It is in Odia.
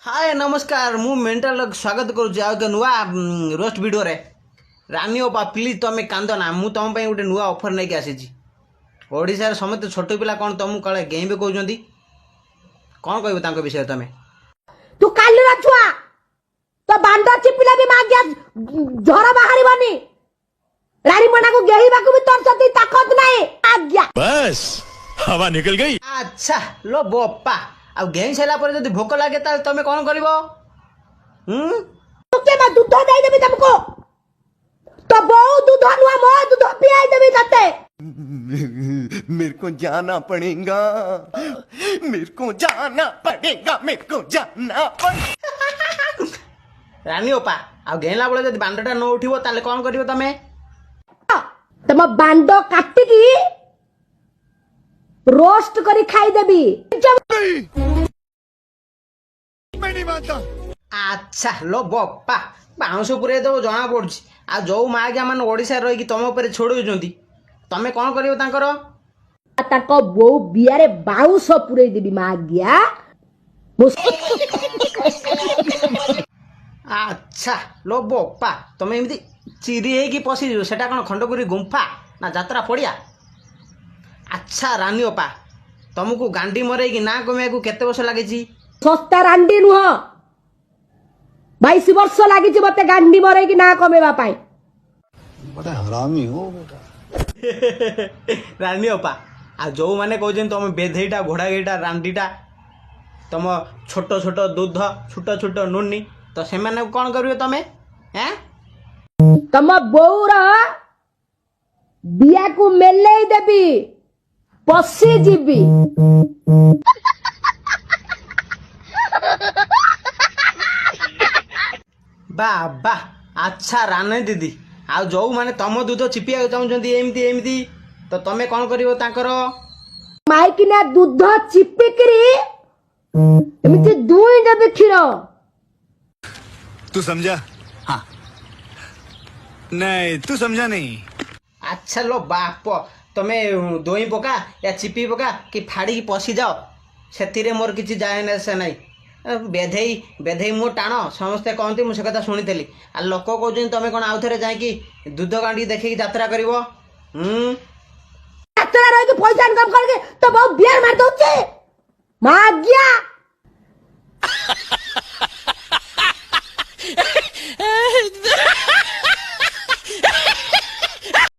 ହାଏ, ନମସ୍କାର। ମୁଁ ମେଣ୍ଟାଲ ସ୍ୱାଗତ କରୁଛି ଆଉ ଏକ ନୂଆ ରୋଷ୍ଟ ଭିଡ଼ିଓରେ। ରାନୀ ଅପା, ପ୍ଲିଜ୍ ତମେ କାନ୍ଦ ନା। ମୁଁ ତମ ପାଇଁ ଗୋଟେ ନୂଆ ଅଫର୍ ନେଇକି ଆସିଛି। ଓଡ଼ିଶାରେ ସମସ୍ତେ ଛୋଟ ପିଲା କ'ଣ ତମକୁ କାଳେ ଗେଇଁବେ କହୁଛନ୍ତି। କ'ଣ କହିବ ତାଙ୍କ ବିଷୟରେ ତମେ? ତୁ କାଲିର ଛୁଆ। ତୋ ବାଣ୍ଡ ଚିପିଲେ ବି ମାଗିଆ ଝର ବାହାରିବନି। ରାଣୀ ପଣ୍ଡାକୁ ଗେହିବାକୁ ବି ତୋର ସେତିକି ତାକତ ନାହିଁ ଆଜ୍ଞା। बस हवा निकल गई। ଆଚ୍ଛା ଲୋ ବୋପା, ଆଉ ଗେଇଁ ସାରିଲା ପରେ ଯଦି ଭୋକ ଲାଗେ, ତାହେଲେ ତମେ କ'ଣ କରିବ? ହୁଁ? ତୋତେ ମୁଁ ଦୁଧ ଦେଇଦେବି ତମକୁ। ତୋ ବୋଉ ଦୁଧ ନୁହଁ, ମୋ ଦୁଧ ପିଆଇ ଦେବି ତତେ। मेरे को जाना पड़ेगा, मेरे को जाना पड़ेगा, मेरे को जाना पड़ेगा। ରାନୀ ଅପା, ଆଉ ଗେଇଁଲା ବେଳେ ଯଦି ବାଣ୍ଡଟା ନ ଉଠିବ, ତାହେଲେ କ'ଣ କରିବ ତମେ? ତମ ବାଣ୍ଡ କାଟିକି ରୋଷ୍ଟ କରି ଖାଇଦେବି। ଆଚ୍ଛା ଲୋ ବୋପା, ବାଉଁଶ ପୁରେଇ ଦେବ ଜଣା ପଡୁଛି। ଆଉ ଯୋଉ ମାଆଜ୍ଞା ମାନେ ଓଡ଼ିଶାରେ ରହିକି ତମ ଉପରେ ଛୋଡ଼ଉଛନ୍ତି, ତମେ କ'ଣ କରିବ ତାଙ୍କର? ତାଙ୍କ ବୋଉ ବିଆରେ ବାଉଁଶ ପୁରେଇ ଦେବି ମାଗିଆ ମୁଁ। ଆଚ୍ଛା ଲୋ ବୋପା, ତମେ ଏମିତି ଚିରି ହେଇକି ପଶିଯିବ, ସେଟା କ'ଣ ଖଣ୍ଡଗିରି ଗୁମ୍ଫା ନା ଯାତ୍ରା ପଡ଼ିଆ? ଆଚ୍ଛା ରାନୀ ଅପା, ତମକୁ ଗାଣ୍ଡି ମରେଇକି ନାଁ କମେଇବାକୁ କେତେ ବର୍ଷ ଲାଗିଛି? ଶସ୍ତା ରାଣ୍ଡି ନୁହଁ, 22 ବର୍ଷ ଲାଗିଛି ମତେ ଗାଣ୍ଡି ମରେଇକି ନାଁ କମେଇବା ପାଇଁ। बड़ा हरामी हो बेटा। ରାନୀ ଅପା, ଆଉ ଯୋଉମାନେ କହୁଛନ୍ତି ତମ ବେଧେଇଟା, ଘୋଡ଼ା ଗେଇଟା, ରାଣ୍ଡିଟା, ତମ ଛୋଟ ଛୋଟ ଦୁଧ, ଛୋଟ ଛୋଟ ନୁନି, ତ ସେମାନଙ୍କୁ କ'ଣ କରିବ ତମେ ଏଁ? ତମ ବୋଉର ବିଆକୁ ମେଲେଇ ଦେବି, ପଶିଯିବି। ବା ବା। ଆଚ୍ଛା ରାନୀ ଦିଦି, ଆଉ ଯୋଉମାନେ ତମ ଦୁଧ ଚିପିବାକୁ ଚାହୁଁଛନ୍ତି ଏମିତି ଏମିତି, ତ ତମେ କ'ଣ କରିବ ତାଙ୍କର? ମାଇକିନା ଦୁଧ ଚିପିକିରି ଏମିତି ଦୁଇଁ ଦେବି କ୍ଷୀର। तू समझा? हाँ, नहीं, तू समझा नहीं। ଆଚ୍ଛା ଲୋ ବାପ, ତମେ ଦୋଇ ପକା ୟା ଚିପି ପକା କି ଫାଡ଼ିକି ପଶିଯାଅ, ସେଥିରେ ମୋର କିଛି ଯାଏ ନା ସେ ନାହିଁ। ବେଧେଇ ବେଧେଇ ମୁଁ ଟାଣ ସମସ୍ତେ କହନ୍ତି, ମୁଁ ସେ କଥା ଶୁଣିଥିଲି। ଆଉ ଲୋକ କହୁଛନ୍ତି ତମେ କ'ଣ ଆଉ ଥରେ ଯାଇକି ଦୁଧ ଗାଣ୍ଡି ଦେଖିକି ଯାତ୍ରା କରିବ? ହୁଁ? ଯାତ୍ରା ରହିକି ପଇସା ଇନକମ କରିକି ତୋ ବୋଉ ବିଆର ମାରି ଦଉଛି ମାଗିଆ।